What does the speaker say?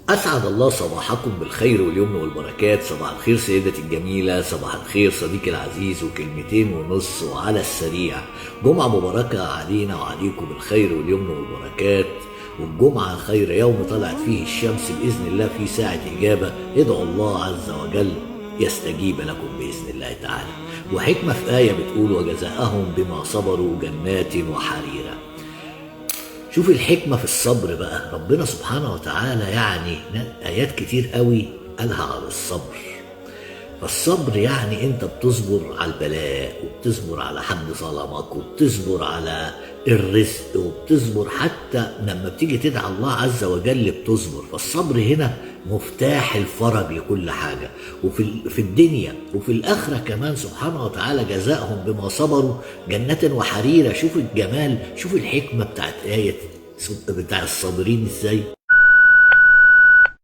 أسعد الله صباحكم بالخير واليمن والبركات. صباح الخير سيدتي الجميلة، صباح الخير صديقي العزيز، وكلمتين ونص وعلى السريع. جمعة مباركة علينا وعليكم بالخير واليمن والبركات، والجمعة خير يوم طلعت فيه الشمس بإذن الله في ساعة إجابة. ادعوا الله عز وجل يستجيب لكم بإذن الله تعالى. وحكمة في آية بتقول وجزاءهم بما صبروا جنات وحريرا. شوف الحكمة في الصبر بقى، ربنا سبحانه وتعالى يعني آيات كتير قوي قالها على الصبر. فالصبر يعني انت بتصبر على البلاء، وبتصبر على حد ظلمك، وبتصبر على الرزق، وبتصبر حتى لما بتيجي تدعي الله عز وجل بتصبر. فالصبر هنا مفتاح الفرج لكل حاجة، وفي في الدنيا وفي الآخرة كمان. سبحانه وتعالى جزاهم بما صبروا جنة وحريرة. شوف الجمال، شوف الحكمة بتاعت آية بتاع الصابرين ازاي.